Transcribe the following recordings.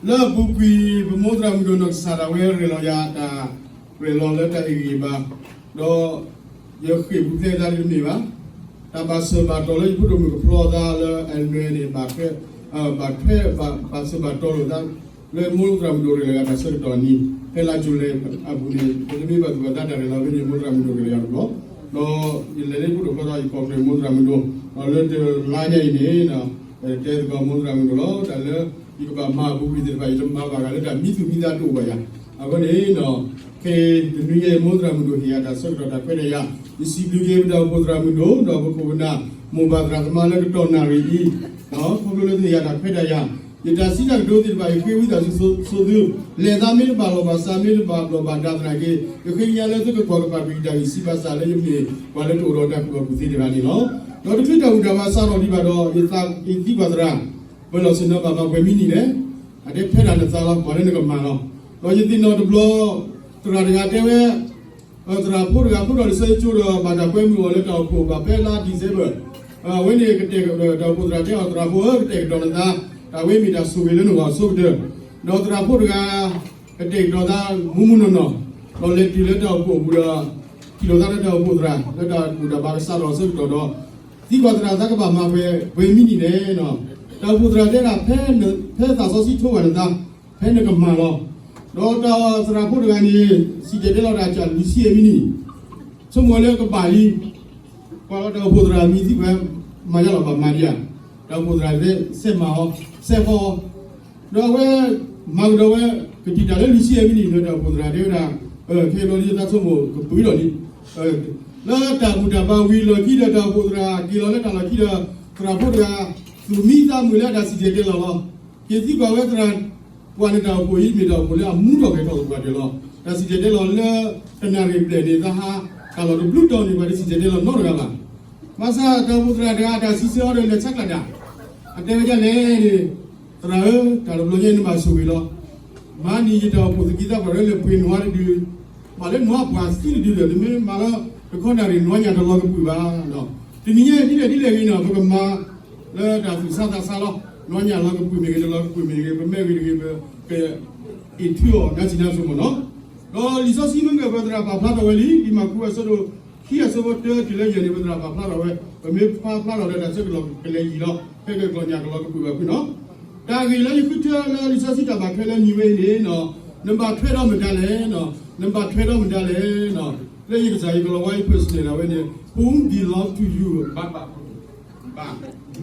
လၢအပူၤကွံာ် ပမိၢ်သရၣ်မုၣ်ဒိၣ်နီၢ်ကစၢ်ဒၣ်ဝဲ ရဲၣ်လီၤယၤတၢ်ရဲၣ်လီၤလၢတၢ်အဂံၢ်အဘါ, ဒီးယဃ့ၢ်ပူၤဖျဲးသးတမ့ၢ်ဘၣ်. တၢ်ဘၣ်စၢၤဘၣ်တီၤလၢယဖိဒိၣ်မုၣ်ကဖျီသးလၢ အဲၣ်လွဲၣ်န့ၣ် ဘၣ်ထွဲ ဘၣ်ထွဲ ဘၣ်စၢၤဘၣ်တီၤလိာ်သး လၢမိၢ်သရၣ်မုၣ်ဒိၣ်ရဲၣ်လီၤယၤတၢ်ဆၢကတီၢ်နံၤ ဖဲလါယူၤလံအပူၤန့ၣ် ပတမ့ၢ်ဘၣ်သူၣ်ဘၣ်သးတၢ်ရဲၣ်လီၤဖဲန့ၣ် မိၢ်သရၣ်မုၣ်ဒိၣ်ရဲၣ်လီၤယၤတဘျီ, ဒီးယလဲၤလၢယဖိဒိၣ်ဖျီသး ယကိးကြၢးမိၢ်သရၣ်မုၣ်ဒိၣ်, ဒီးလၢတလါညါအံၤန့ၣ် တဲသကိးမိၢ်သရၣ်မုၣ်ဒိၣ်လီၤ. တၢ်လၢယကဘၣ်မၤအပူၤကွံာ်သ့ၣ်တဖၣ် ယတမၤဘၣ်ဃးလၢတၢ်မံသူၣ်မံသးတအိၣ်ဘၣ်ယၤ. အဃိန့ၣ် ခဲအံၤတနွံညါအံၤ မိၢ်သရၣ်မုၣ်ဒိၣ်ဟ့ၣ်ယၤတၢ်ဆၢကတီၢ်တၢ်ခွဲးတၢ်ယာ်, ယစံးဘျုးက့ၤပတၢ်အိၣ်ဖှိၣ်သရၣ်မုၣ်ဒိၣ် ဒီးပခိၣ်ပနၢ် မိၢ်ပၢ်သရၣ်သမါလၢကတီၢ်နၣ်ရံၣ်အံၤ ခီဖျိလၢသုဟ့ၣ်ယၤတၢ်ခွဲးတၢ်ယာ်, ယတၢ်စံးတၢ်ကတိၤသ့ၣ်တဖၣ် ယဃ့ဝံသးစူၤဆိသု, လဲၤသးမ့ၢ်တဘၣ်လီၢ်ဘၣ်စး မ့ၢ်တဘၣ်ဘျီၣ်ဘၣ်ဒါသနာ်က့ ယဃ့ကညးလၢသုကကွၢ်ကပာ်ကွံာ်ယတၢ်ဂံၢ်စၢ်ဘါစၢ်လၢယမ့ၢ်ပှၤလၢတအိၣ်ဒီးတၢ်ကူၣ်ဘၣ်ကူၣ်သ့တဂၤန့ၣ်လီၤ. ဒီးတချုးတၢ်ဘူၣ်တၢ်ဘါစးထီၣ်ဒံးဘၣ်ဒီး ယသံကွၢ်သရၣ် ပၢၤလီၢ်ဆ့ၣ်နီၤဘၣ်မၤပှဲၤမံနံၤလဲၣ်, အတဲဖဲဒၣ်နသးလီၤ ပှၤလၢနကမၤလီၤ. ဒီးယသ့ၣ်နီၣ်တဘျီ သရၣ်တဂၤတဲဝဲ သရၣ်ဖိတဂၤ ဖိဒီးလံာ်စီဆှံကၠိဒီး ဘၣ်တၢ်ကွဲမုာ်အီၤလၢတၢ်အိၣ်ဖှိၣ်ဘၣ်ဖဲလါ December, အဝဲန့ၣ်ကတဲာ်ကတီၤ တၢ်အိၣ်ဖှိၣ်သရၣ်တဲအီၤ သရၣ်ဖိဧၢ ကတဲာ်ကတီၤနသး, တၢ်ဝဲမ့ၢ်တၢ်ဆိၣ်ဂ့ၤလၢနဂီၢ်အဆိကတၢၢ်, ဒီးသရၣ်ဖိတဂၤ ကတဲာ်ကတီၤသးမုၢ်မုၢ်နီၢ်နီၢ်, ဒီးလဲၤတုၤလၢတၢ်အိၣ်ဖှိၣ်အပူၤဒီး ထံၣ်လိာ်သးလၢတၢ်အိၣ်ဖှိၣ်သရၣ် လၢတၢ်ဘူၣ်တၢ်ဘါကစးထီၣ်အဆၢကတီၢ်ဒီး သံကွၢ်သရၣ် သးကဘၣ်မၤပှဲၤမံနံၤလဲၣ်. တၢ်အိၣ်ဖှိၣ်သရၣ်တဲဒၣ် ဖဲသးစီဆှံထိဘၣ်နသး ဖဲနကမၤလီၤ. ဒီးတၢ်သရၣ်ဖိတဂၤန့ၣ် စံၣ်တဲၤတဲလီၤတၢ်ကၢ်လွံၢ်ဆံယဲၢ်မံနံၤ, ဆိကမိၣ်လၢကဘၣ်လံ, ကွၢ်လီၤတၢ်အိၣ်ဖှိၣ်သရၣ်မံၤသံကွၢ် မၤယါလီၤဘၣ်မၤဒံးဧါ, တၢ်အိၣ်ဖှိၣ်သရၣ်စဲးမၤအီၤ စဲးဖီအီၤ, ဒီးအဝဲ မၤကဒီးဝဲ ကတံာ်တၢ်လၢလွံၢ်ဆံယဲၢ်မံနံၤဒီး တၢ်အိၣ်ဖှိၣ်သရၣ်တဲဝဲဒၣ်, ခဲအံၤဘျီဒ်ယသးဆိကမိၣ်ကပှဲၤလီၤလံ လၢတၢ်ဘူၣ်တၢ်ဘါဝံၤလီၢ်ခံဒီး တၢ်အိၣ်ဖှိၣ်သရၣ်က့ၤလီၤလၢတၢ်လီၢ်ခံဒီး သရၣ်ဖိတဂၤ သူၣ်မံသးမုာ်လၢအတၢ်စံၣ်တဲၤတဲလီၤလီၤ. က့ၤသံကွၢ်ဝဲသရၣ်, ပှၤန့ၣ်တၢ်အိၣ်ဖှိၣ်အံၤမ့ၢ်တၢ်အိၣ်ဖှိၣ်လၢအမူထီၣ်ဂဲၤထီၣ်သပှၢ်တၢၢ်လီၤ. တၢ်စံၣ်တဲၤတဲလီၤလၢ တနၣ်ရံၣ်ဘျဲၣ်န့ၣ် သးဟးတၢ်လီၢ်တဘျုးတီၤန့ၣ် ပှၤတစံၣ်တဲၤတဲလီၤနီတဂၤဘၣ်. ဘၣ်ဆၣ်တၢ်အိၣ်ဖှိၣ်သရၣ်တဂၤ အတၢ်စံးဆၢအီၤဒီးလဲၤဆါကျၢ်ဒၣ်, အတဲဝဲဒ်လဲၣ်န့ၣ်, သရၣ်ဧၢ, တၢ်တဘျီညါနဘၣ်ဆိၣ်ဂ့ၤလီၤ. မၤန့ၢ်ယတၢ်အိၣ်ဖှိၣ်သကိးသးပှၢ်လၢလဲၤပှ့ၤနွါတဒု, ဘၣ်လၢနွါပှၢ်သံတဒုဒီး နမ့ၢ်မၤလၢတခီနၣ်ရံၣ် နွါညၣ်တလီၤကပှ့ၤဘၣ်. တနံၤညါအံၤဒ်လဲၣ်ဒ်လဲၣ်ဂ့ၤန့ၣ် ပကမၤလၢတၢ်သူၣ်ဆါသးဆါလီၤ. နွါညၣ်လီၤကပှ့ၤမ့ၢ်ဂ့ၤ တလီၤကပှ့ၤမ့ၢ်ဂ့ၤ ပမ့ၢ်ဂ့ၤတဂ့ၤ ပက အ့ၣ်ထုအီၤ နါစံးနါစိၤမ့ၢ်နီၤ. ဒီးလံာ်စီဆှံမ့ၢ်ဂ့ၤ ပသရၣ်ပာ်ဖျါထီၣ်ဝဲလံ, ဒ်မၢ်ကူးအဆၢဒိၣ်ခံအဆၢဖိတၢတုၤလၢယဲၢ်န့ၣ် ပသရၣ်ပာ်ဖျါထီၣ်ဝဲ, ပမ့ၢ်ဖျါဖျါထီၣ်ဒီး တၢ်ဆၢကတီၢ်ကလဲၤယံာ်လီၤ, ဖဲကကျီၢ်ညၣ်ကလီၤကပှ့ၤဘၣ်ဖုနီၤ. တၢ်ဂ့ၢ်လၢယဃုထၢလၢလံာ်စီဆှံတၢ်ဘၣ်ထွဲလၢနံၤဝဲအံၤန့ၣ်, နဘၣ်ထွဲဒီးမတၤလဲၣ်, နဘၣ်ထွဲဒီးမတၤလဲၣ်. လၢယကစၢ်ယကလီၤဝါယ personal ဒၣ်ဝဲန့ၣ် Whom belong to you ဘၣ်ဘၣ် ဘၣ်,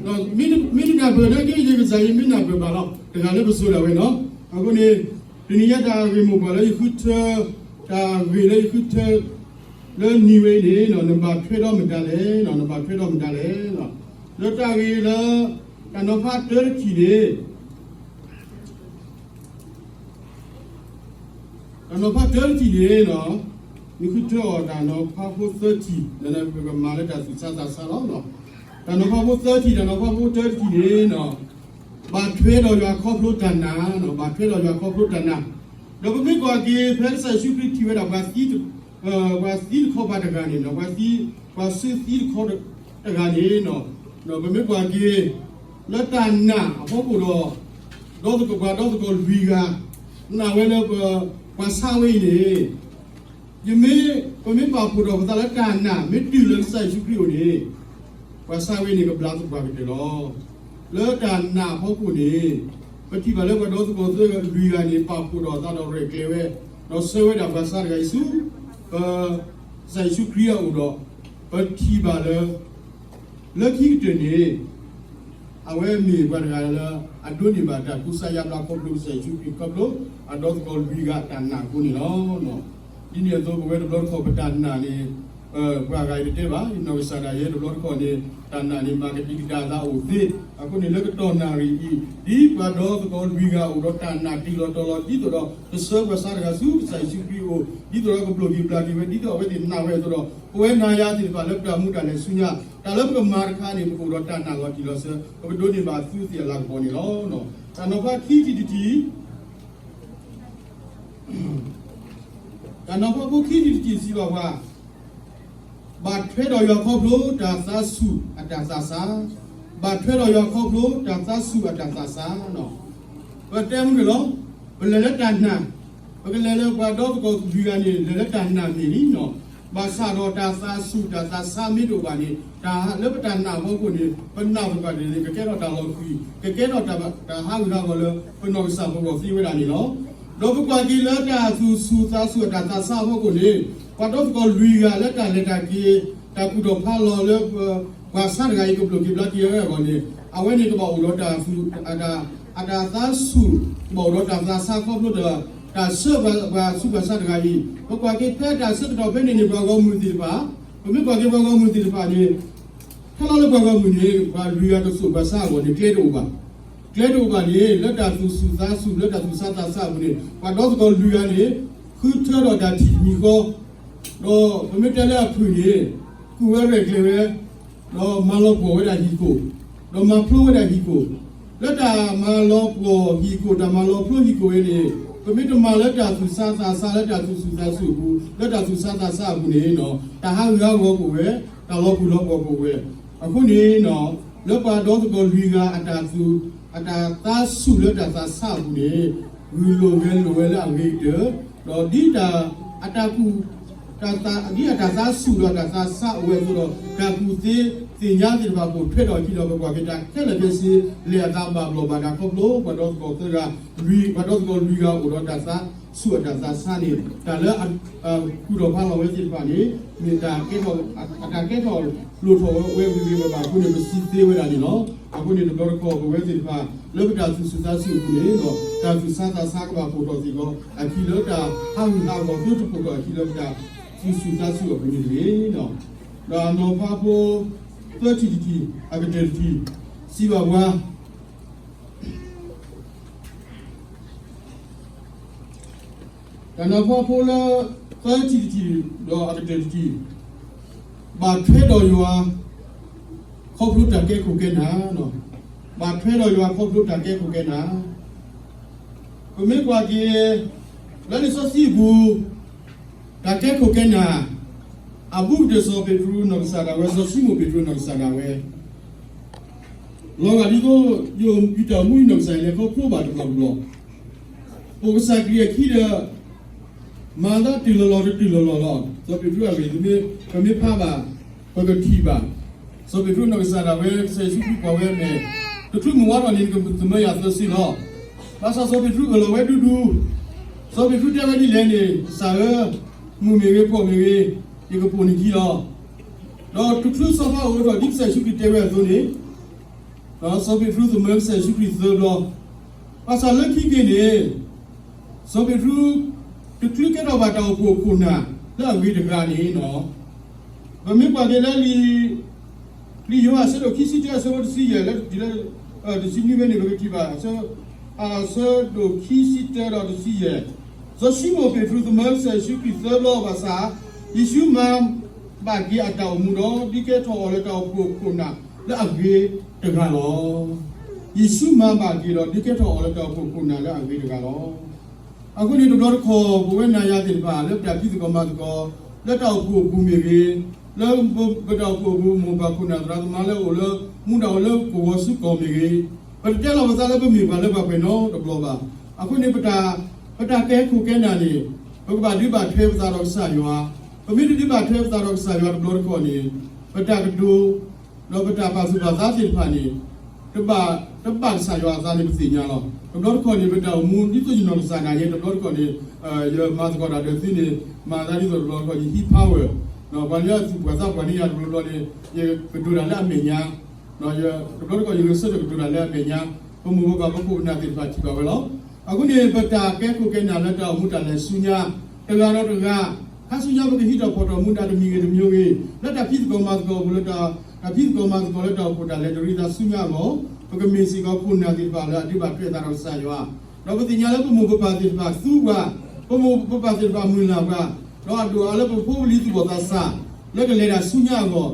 မ့ၢ်တနၢ်ပၢၢ်နာ်က့ ယကစၢ်ယမ့ၢ်နၢ်ပၢၢ်ဘၣ်လီၤ တဂၤလၢပစိၤဒၣ်ဝဲနီၤ. အဃိန့ၣ် တနံၤညါတၢ်ဂ့ၢ်မိၢ်ပှၢ်လၢယဃုထၢ, တၢ်ဂ့ၢ်လၢယဃုထၢ လၢနံၤဝဲအံၤန့ၣ် နဘၣ်ထွဲဒီးမတၤလဲၣ်, နဘၣ်ထွဲဒီးမတၤလဲၣ်. လၢတၢ်ဂ့ၢ်လၢ တၢ်နီၤဖးတၢတထံၣ်န့ၣ် တၢ်နီၤဖးတၢတထံၣ်န့ၣ်, ယဃုထၢအီၤတၢ်နီၤဖးဖိသၢထံၣ်, ပကမၤလၢတၢ်သူၣ်ဆါသးဆါလီၤ. တၢ်နီၤဖးဖိသၢထံၣ်, တၢ်နီၤဖးဖိတၢတထံၣ်န့ၣ်, ဘၣ်ထွဲဒီးယွၤခီဖျိတၢ်နာ်, ဘၣ်ထွဲဒီးယွၤခီဖျိတၢ်နာ်. ဒီးပမ့ၢ်ကွၢ်က့ၤ ဖဲကစၢ်ယ့ၣ်ၡူးခရံာ်ထံၣ်ဝဲဒၣ် ပှၤသံတခီပၤတဂၤန့ၣ်, ပှၤသံ, ပှၤဆူသံတခီတဂၤန့ၣ်, ပမ့ၢ်ကွၢ်က့ၤ လၢတၢ်နာ်အဖီခိၣ်ဒီး ဒီသကိးပှၤဒီသကိးလွံၢ်ဂၤ နာ်ဝဲလၢ ပှၤဆါဝဲအံၤန့ၣ်, ယမ့ၢ်, ပမ့ၢ်ပာ်ဖှိၣ်ထီၣ်ပသးလၢတၢ်နာ် မ့ၢ်တုၤလၢကစၢ်ယ့ၣ်ၡူးခရံာ်အအိၣ်န့ၣ်, ပှၤဆါဝဲန့ၣ်ကဘျါသပှၢ်ကတၢၢ်လီၤ. လၢတၢ်နာ်အဖီခိၣ်န့ၣ်, ပထံၣ်ဘၣ်လၢပှၤဒီသကိးသ့ၣ်လွံၢ်ဂၤန့ၣ် ပာ်ဖှိၣ်ထီၣ်အသးဒီးရဲၣ်ကျဲၤဝဲ, ဒီးဆှၢဝဲဒၣ်ပှၤဆါတဂၤအံၤဆူ ပ ကစၢ်ယ့ၣ်ၡူးခရံာ်အအိၣ်ဒီး, ပထံၣ်ဘၣ်လၢ လၢခံကတၢၢ်န့ၣ်, အဝဲမ့ၢ်ပှၤတဂၤလၢ အဒိးန့ၢ်ဘၣ်တၢ်ကူစါယါဘျါခီဖျိကစၢ်ယ့ၣ်ၡူးခရံာ်ခီဖျိ အဒီသကိးလွံၢ်ဂၤတၢ်နာ်အဃိန့ၣ်လီၤ. ဒ်န့ၣ်အသိးပဝဲတဘျီတခီၣ်ပတၢ်နာ်န့ၣ်, ပှၤဂၤအံၤတတဲဘၣ်, ယနီၢ်ကစၢ်ဒၣ်ယဲတဘျီတခီၣ်န့ၣ် တၢ်နာ်န့ၣ် မၤကဒံကဒါသးအိၣ်သ့. အဃိန့ၣ်လၢကတီၢ်နၣ်ရံၣ်အံၤ ဒ်ပှၤဒီသကိးလွံၢ်ဂၤအိၣ်ဒီးတၢ်နာ်တံၢ်လီၤတီၤလီၤ ဒ်သိးဒီး ကဆှၢပှၤဆါတဂၤဆူကစၢ်ယ့ၣ်ၡူးခရံာ်အအိၣ် ဒ်သိးဒီးကပျိၢ်က့ၤဘျါက့ၤဝဲ ဒ်သိးအဝဲသ့ၣ်နာ်ဝဲအသိးဒီး ပဝဲနၤယၤသ့ၣ်တဖၣ်လၢပတၢ်မူတၢ်လဲၤဆူညါ တၢ်လၢပကမၤတခါန့ၣ် ပကအိၣ်ဒီးတၢ်နာ်လီၤတံၢ်လီၤဆၢ ပကဒိးန့ၢ်ဘၣ်သုသ့ၣ်အလၤကပီၤန့ၣ်လီၤ. တၢ်နီၤဖးခံထံၣ်တထံၣ် တၢ်နီၤဖးဖိခံထံၣ်တထံၣ်စံးဘၣ်ပှၤ, ဘၣ်ထွဲဒီးယွၤခီဖျိတၢ်သးဆူၣ်အတၢ်သးစၢ်, ဘၣ်ထွဲဒီးယွၤခီဖျိတၢ်သးဆူၣ်အတၢ်သးစၢ်လီၤ. ပတဲမုၢ်က့ၤလီၤ, ပလဲၤလၢတၢ်နာ်, ပကလဲၤလၢပှၤဒီသကိးလွံၢ်ဂၤန့ၣ် လဲၤလၢတၢ်နာ်မ့ၢ်လံနီၤ. ဘၣ်ဆၣ်ဒီးတၢ်သးဆူၣ်တၢ်သးဆါမ့ၢ်တအိၣ်ဘၣ်န့ၣ် တၢ်လၢပတၢ်နာ်အဖီခိၣ်န့ၣ် ပနာ်သပှၢ်တၢၢ်န့ၣ် ကကဲထီၣ်တၢ်လီၤဃံၤ, ကကဲထီၣ်တၢ်ဟးဂူာ်ဟးဂီၤလၢပနီၢ်ကစၢ်ပဂီၢ်သ့ဝဲဒၣ်န့ၣ်လီၤ. ဒီးပကွၢ်က့ၤလၢတၢ်သူၣ်ဆူၣ်သးဆူၣ်အတၢ်သးဆါအဖီခိၣ်န့ၣ် ပှၤဒီသကိးလွံၢ်ဂၤလၢတၢ်လဲၤတၢ်က့ၤ တၢ်ကူၣ်ထီၣ်ဖးလီၤလၢ ပှၤဆါတဂၤအံၤကဘျိၣ်က့ၤဘျါက့ၤအဂီၢ်န့ၣ် အဝဲန့ၣ်ကဘၣ်အိၣ်ဒီးတၢ်သူၣ် အတၢ်သးဆူၣ် ကဘၣ်အိၣ်ဒီးတၢ်သးဆါခီဖျိဒီး တၢ်ဆှၢပှၤဆူးပှၤဆါတဂၤအံၤ, ပကွၢ်က့ၤဖဲတၢ်ဆၢကတီၢ်ဖဲန့ၣ်န့ၣ် ပှၤဂီၢ်မုၢ်သ့ၣ်တဖၣ်, ပမ့ၢ်ကွၢ်က့ၤပှၤဂီၢ်မုၢ်သ့ၣ်တဖၣ်န့ၣ် ခဲလၢာ်လၢပှၤဂီၢ်မုၢ်န့ၣ် ပှၤလွံၢ်ဂၤကဆူးပှၤဆါအဂီၢ်န့ၣ် ကျဲတအိၣ်ဘၣ်. ကျဲတအိၣ်ဘၣ်န့ၣ် လၢတၢ်သူၣ်ဆူၣ်သးဆူၣ် လၢတၢ်သူၣ်ဆူၣ်သးဆါအပူၤန့ၣ် ပှၤဒီသကိးလွံၢ်ဂၤန့ၣ် ဃုထၢထီၣ်တၢ်ထံၣ်တမံၤဃီ, ဒီးပမ့ၢ်တဲလၢအဖုၣ်န့ၣ် ကူၣ်ဝဲရဲၣ်ကျဲၤဝဲ ဒီးမၤလီၤပှီၢ်ဝဲဒၣ်ဟံၣ်ခိၣ်, ဒီးမၤဖျိဝဲဒၣ်ဟံၣ်ခိၣ်, လၢတၢ်မၤလီၤပှီၢ်ဟံၣ်ခိၣ် တၢ်မၤလီၤဖျိဟံၣ်ခိၣ်ဝဲန့ၣ် ပမ့ၢ်တမၤလၢတၢ်သူၣ်ဆူၣ်သးဆူၣ်အပူၤ လၢတၢ်သူၣ်ဆူၣ်သးဆါအပူၤန့ၣ် တၢ်ဟးဂူာ်ဟးဂီၤကအိၣ်ဝဲ, တၢ်လီၤပှီၢ်လီၤပှီၢ်ကအိၣ်ဝဲ. အဃိန့ၣ် လၢပှၤဒီသကိးလွံၢ်ဂၤ အတၢ်သးဆူၣ်လၢတၢ်သးဆါအပူၤန့ၣ် ဂုာ်လိာ်ဂဲၤလိာ်ဝဲလၢအဂ့ၤကတၢၢ်, ဒီးဒ်တၢ် အတၢ်ကူၣ် တၢ်သး ဒ်အတၢ်သးဆူၣ်ဒီးတၢ်သးဆါအိၣ်ဝဲအသိးဒီး တၢ်ကူၣ်သ့သ့ၣ်ညါသ့ၣ်တဖၣ်ပိာ်ထွဲထီၣ်အခံဒီး ပကွၢ်က့ၤတၢ်ခဲလၢာ်ခဲဆ့ လဲၤအသးဘၣ်ဘျီၣ်ဘၣ်ဒါခီဖျိ ပှၤဒီသကိးသၢဂၤ လွံၢ် ပှၤဒီသကိးလွံၢ်ဂၤအိၣ်ဒီးတၢ်သးဆူၣ်အတၢ်သးဆါန့ၣ် တၢ်လၢ ကူၣ်ထီၣ်ဖးလီၤဝဲသ့ၣ်တဖၣ်န့ၣ် မ့ၢ်တၢ်ကဲထီၣ် အတၢ်ကဲထီၣ်လိၣ်ထီၣ်ဝဲဝံၤဝံၤဘၣ်ဘၣ်အဃိန့ၣ် ပစံးသ့ဝဲဒၣ်န့ၣ်လီၤ. အဃိန့ၣ် တဘျီတခီၣ်ပဝဲသ့ၣ်တဖၣ် လၢပတၢ်သူၣ်ဆူၣ်သးဆူၣ်အပူၤန့ၣ်ဒီး တၢ်သူၣ်ဆူၣ်သးဆါကဘၣ်ပိာ်ထီၣ်စ့ၢ်ကီး အခံလၢတၢ်ဟးဂူာ်ဟးဂီၤ ဒိတပိာ်ထီၣ်အခံလၢပတၢ်သူၣ်ဆူၣ်သးဆူၣ်အပူၤန့ၣ်တဂ့ၤ. ဒီးအနီၤဖးဖိ သၢထံၣ်တထံၣ် အကတၢၢ်တထံၣ် စံးဘၣ်ပှၤ တၢ်နီၤဖးဖိလၢ သၢထံၣ်တထံၣ် ဒီးအကတၢၢ်တထံၣ်, ဘၣ်ထွဲဒီးယွၤ ခီဖျိတၢ်ကဲခိၣ်ကဲနၢ်, ဘၣ်ထွဲဒီးယွၤခီဖျိတၢ်ကဲခိၣ်ကဲနၢ်. ပမ့ၢ်ကွၢ်က့ၤ လၢလံာ်စီဆှံအပူၤ တၢ်ကဲခိၣ်ကဲနၢ် အဘူးကတၢၢ် စီၤပ့းတရူးနီၢ်ကစၢ်ဒၣ်ဝဲ စီၤၡံမိၣ်ပ့းတရူးနီၢ်ကစၢ်ဒၣ်ဝဲ လီၤဂာ်ဒ်သိး ယိၤတၢ်အိၣ်မူအံၤ နီၢ်ကစၢ်အံၤလဲၤခီဖျိဘၣ်တဘျီတဘျီ, အိၣ်ကစၢ်ခရံာ်အခံဒီး မၤသးတုၤလီၤလီၤတတုၤလီၤလီၤလီၤ. စီၤပ့းတရူးအဂ့ၢ် ပမ့ၢ်ဖးဘၣ် ပကထံၣ်ဘၣ် စီၤပ့းတရူးနီၢ်ကစၢ်ဒၣ်ဝဲ ကစၢ်ယ့ၣ်ၡူးခရံာ်ကွၢ်ဝဲအမဲာ်, တချုးမုၢ်ဝါထီၣ်န့ၣ် နကသမၢယၤသၢဆံလီၤ. ဘၣ်ဆၣ်စီၤပ့းတရူးအၢၣ်လီၤဝဲဒူဒူ, စီၤပ့းတရူးတဲဝဲဒ်လဲၣ်န့ၣ် ကစၢ်ဧၢ, မုၢ်မ့ၢ်ဂ့ၤဖှီၣ်မ့ၢ်ဂ့ၤ, ယကပိာ်နခံလီၤ. ဒီးတချုးစီၤပၤအိၣ်ထီၣ်ဒ်ကစၢ်ယ့ၣ်ၡူးခရံာ်တဲဝဲအသိးန့ၣ် ဒီးစီၤပ့းတရူးသမၢကစၢ်ယ့ၣ်ၡူးခရံာ်သၢဘျီ, ဘၣ်ဆၣ်လၢခံက့ၤန့ၣ် စီၤပ့းတရူး တချုးကဲထီၣ်ဘၣ်တၢ်အိၣ်ဖှိၣ်ခိၣ်နၢ်လၢအဂ့ၤတဂၤန့ၣ်လီၤ. ပမ့ၢ်ကွၢ်က့ၤလၢလံာ် လံာ်ယိၤဟၣ်အဆၢဒိၣ်ခံဆံတၢ အဆၢဖိတဆံယဲၢ် လၢလၢ တဆံနွံဖဲန့ၣ် ပကထံၣ်ဘၣ် အဆၢဒိၣ်ခံဆံတၢဒီးတဆံယဲၢ်, စီၤၡံမိၣ်ပ့းတရူးသမၢကစၢ်ယ့ၣ်ၡူးခရံာ်သၢဘျီဘၣ်ဆၣ်, ယ့ၣ်ၡူးမၤဘၣ်က့ၤအတၢ်အိၣ်မူဒီး ဒုးကဲထီၣ်အီၤလၢတၢ်အိၣ်ဖှိၣ်ခိၣ်နၢ်လၢအဂ့ၤတဂၤလီၤ. ယ့ၣ်ၡူးမၤဘၣ်က့ၤဒီးဒုးကဲထီၣ်အီၤလၢတၢ်အိၣ်ဖှိၣ်ခိၣ်နၢ်လၢအဂ့ၤတဂၤလီၤ. အဃိန့ၣ်တဘျီတခီၣ် ပဝဲနၤယၤသ့ၣ်တဖၣ် လၢပတၢ်ဖံးသကိးမၤသကိး လၢတၢ်အိၣ်ဖှိၣ်အပူၤမ့ၢ်ဂ့ၤ, လၢပတၢ်အိၣ်ဖှိၣ်အပူၤ မိၢ်ပၢ်ခိၣ်နၢ်သရၣ်သမါလၢအအိၣ်လၢ မူဒါအိၣ်လၢကဝီၤစ့ၢ်ကီးမ့ၢ်ဂ့ၤ, ပတတဲလီၤပသးလၢပမ့ၢ်ပှၤလၢပှဲၤပှဲၤနီတဘျီဘၣ်. အဃိန့ၣ် ပတၢ်ကဲခိၣ်ကဲနၢ်န့ၣ် ပကဘၣ်ဒုးဘၣ်ထွဲပသးဒီးကစၢ်ယွၤ, ပမ့ၢ်တဒုးဘၣ်ထွဲပသးဒီးကစၢ်ယွၤတဘျီတခီၣ်န့ၣ် ပတၢ်ကတိၤ ဒီးပတၢ်ပာ်သူၣ်ပာ်သးသ့ၣ်တဖၣ်န့ၣ် တဘၣ် တဘၣ်ကစၢ်ယွၤအသးန့ၣ် ပသ့ၣ်ညါလီၤ. တဘျီတခီၣ်န့ၣ် ပတၢ်အိၣ်မူ ဒ်သိးယနီၢ်ကစၢ်ဒၣ်ယဲ တဘျီတခီၣ်န့ၣ် ယမၤသကိးတၢ်ဒီးသုန့ၣ် မၤသးဒ်သိးတဘျီတခီၣ် ယဟံး power ပှၤလၢအသူၣ်ပှၤသးပှၢ်န့ၢ်ယၤတဘျီဘျီန့ၣ် ယကတိၤတၢ်လၢအမဲာ်ညါ တဘျီတခီၣ် ယဂဲၤဆၢထၢၣ်ကတိၤတၢ်လၢအမဲာ်ညါ, ပမိၢ်ပပၢ်ပခိၣ်ပနၢ်သ့ၣ်တဖၣ်ထံၣ်ဘၣ်ဝဲလီၤ. အဃိန့ၣ် ပတၢ်ကဲခိၣ်ကဲနၢ်လၢတၢ်အိၣ်မူတၢ်လဲၤဆူညါ တဂၤဒီးတဂၤ ခါဆူညါပကဟံးထီၣ်ဖီၣ်ထီၣ်မူဒါတမံၤဂ့ၤတမံၤဂ့ၤ လၢတၢ်ဖံးသကိးမၤသကိးအပူၤ လၢတၢ်ဖံးသကိးမၤသကိးလၢတၢ်အိၣ်ဖှိၣ်တၢ်လဲၤတရံးသးဆူညါအဂီၢ် ပကမ့ၢ်စ့ၢ်ကီးခိၣ်နၢ်သ့ၣ်တဖၣ်လၢအဒုးဘၣ်ထွဲသးဒီးကစၢ်ယွၤ, ဒီးပသ့ၣ်ညါလၢပမိၢ်ပပၢ်သ့ၣ်တဖၣ်သူပှၤ, ပမိၢ်ပပၢ်သ့ၣ်တဖၣ်မုၢ်လၢ်ပှၤ, ဒီးအဒိၣ်အါလၢပဖိပလံၤသူၣ်ဘီၣ်သးစၢ် လၢကလဲၤတၢ်ဆူညါအဂီၢ်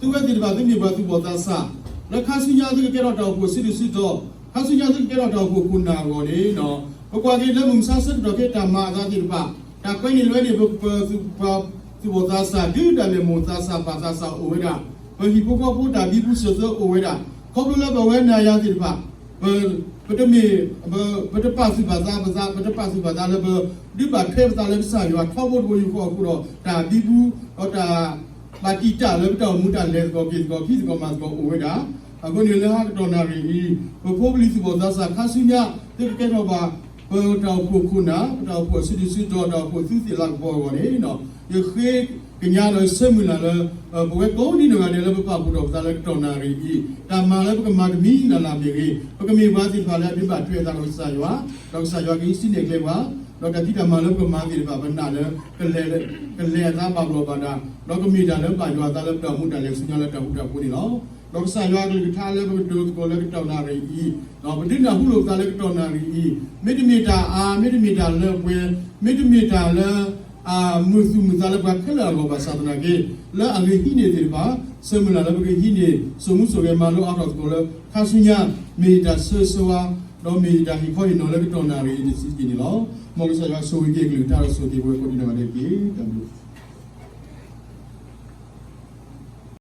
သုဝဲသ့ၣ်တဖၣ်သုမ့ၢ်ပှၤသူၣ်ဘီၣ်သးစၢ် လၢခါဆူညါသုကကဲထီၣ်တၢ်အိၣ်ဖှိၣ်စုဒုၣ်စုတီၤ, ခါဆူညါသုကကဲထီၣ်တၢ်အိၣ်ဖှိၣ်ခိၣ်နၢ်အဂီၢ်န့ၣ် ပကွၢ်က့ၤလၢမုၢ်မဆါဆၢကတီၢ်ခဲအံၤတၢ်မၤအသးသ့ၣ်တဖၣ်, တၢ်ကွဲးန့ၣ်လွဲန့ၣ် ပ ပ ပှၤသူၣ်ဘီၣ်သးစၢ် ဒုးတၢ်လဲၣ်မိၢ်သးစၢ်ပၢ်သးစၢ်အိၣ်ဝဲဒၣ်, ပဟံၣ်ဖိဃီဖိတၢ်ဘံဘူစၢၤသၢအိၣ်ဝဲဒၣ်, ခီဖျိလၢပဝဲနၤယၤသ့ၣ်တဖၣ် ပ ပတမ့ၢ် ပတပာ်သူၣ်ပာ်သးပသး ပတပာ်သူၣ်ပာ်သးလၢပဒုးဘၣ်ထွဲပသးလၢကစၢ်ယွၤထီဘိတဘိယူၢ်ဃီအဃိဒီး တၢ်ဘံဘူ ဒီးတၢ် ဘၣ်တံာ်တာ်လၢပတၢ်အိၣ်မူတၢ်လဲၤသကိးက့ၤသကိး ဖံးသကိးမၤသကိးအိၣ်ဝဲဒၣ်. အဃိန့ၣ်လၢဟါကတီၢ်နၣ်ရံၣ်အံၤ ပဖိပလံၤသူၣ်ဘီၣ်သးစၢ်ခါဆူညါ သုကကဲထီၣ်ဘၣ် ပတၢ်အိၣ်ဖှိၣ်ခိၣ်နၢ် ပတၢ်အိၣ်ဖှိၣ်အစုဒုၣ်စုတီၤ တၢ်အိၣ်ဖှိၣ်သုးသ့ၣ်လၤကပီၤအဂီၢ်န့ၣ် ယဃ့ကညးဒီးယဆၢမုၢ်လၢ်လၢ ပဝဲကိးဒံနီၢ်ဂၤဒဲးလၢပပာ်ဖှိၣ်ထီၣ်ပသးလၢကတီၢ်နၣ်ရံၣ်အံၤ တၢ်မၤလၢပကမၤတမံၤလၢ်လၢ်မ့ၢ်ဂ့ၤ ပကမ့ၢ်ပှၤသ့ၣ်တဖၣ်လၢအဒုးဘၣ်ထွဲအသးဒီးကစၢ်ယွၤ ဒီးကစၢ်ယွၤကဟံးစုနဲၣ်ကျဲပှၤ ဒီးတၢ်ဖံးတၢ်မၤလၢပကမၤသ့ၣ်တဖၣ် ပနာ်လၢ ကလဲၤအသးဘၣ်ဘျီးဘၣ်ဒါ ဒီးကမ့ၢ်တၢ်လၢဘၣ်ယွၤအသးလၢပတၢ်အိၣ်မူတၢ်လဲၤဆူညါလၢတၢ်ဃူတၢ်ဖိးန့ၣ်လီၤ. ဒီးကစၢ်ယွၤအကလုၢ်ကထါလၢပကဒိးသကိးလၢကတီၢ်နၣ်ရံၣ်အံၤ ဒီးပဒုးနၢ်ဟူလိာ်ပသးလၢကတီၢ်နၣ်ရံၣ်အံၤ မ့တမ့ၢ်တၢ်အါ မ့တမ့ၢ်တၢ်လၢပှဲၤ မ့တမ့ၢ်တၢ်လၢ အမုာ်သူၣ်မုာ်သးလၢပှၤခဲလၢာ်အဂီၢ်ဘၣ်ဆၣ်သနာ်က့ လၢအဂ့ၤဟံးန့ၢ်သ့ၣ်တဖၣ် ဆၢမုၢ်လၢ်လၢပကဟံးန့ၢ် စိာ်မူစိာ်ဂဲၤမၤလိအါထီၣ်သကိးလၢ ခါဆူညါ မ့ၢ်ယတၢ်ဆၢဂ့ၤဆၢဝါ ဒီးမ့ၢ်ယတၢ်ဟ့ၣ်ခီဟ့ၣ်နီၤလၢကတီၢ်နၣ်ရံၣ်အံၤတဆံးတက့ၢ်န့ၣ်လီၤ. မ်ကစၢ်ယွၤဆိၣ်ဂ့ၤက့ၤအကလုၢ်ကထါဒီးဆိၣ်ဂ့ၤက့ၤပဝဲကိးဒံနီၢ်ဂၤဒဲးတက့ၢ်. တၢ်ဘျုး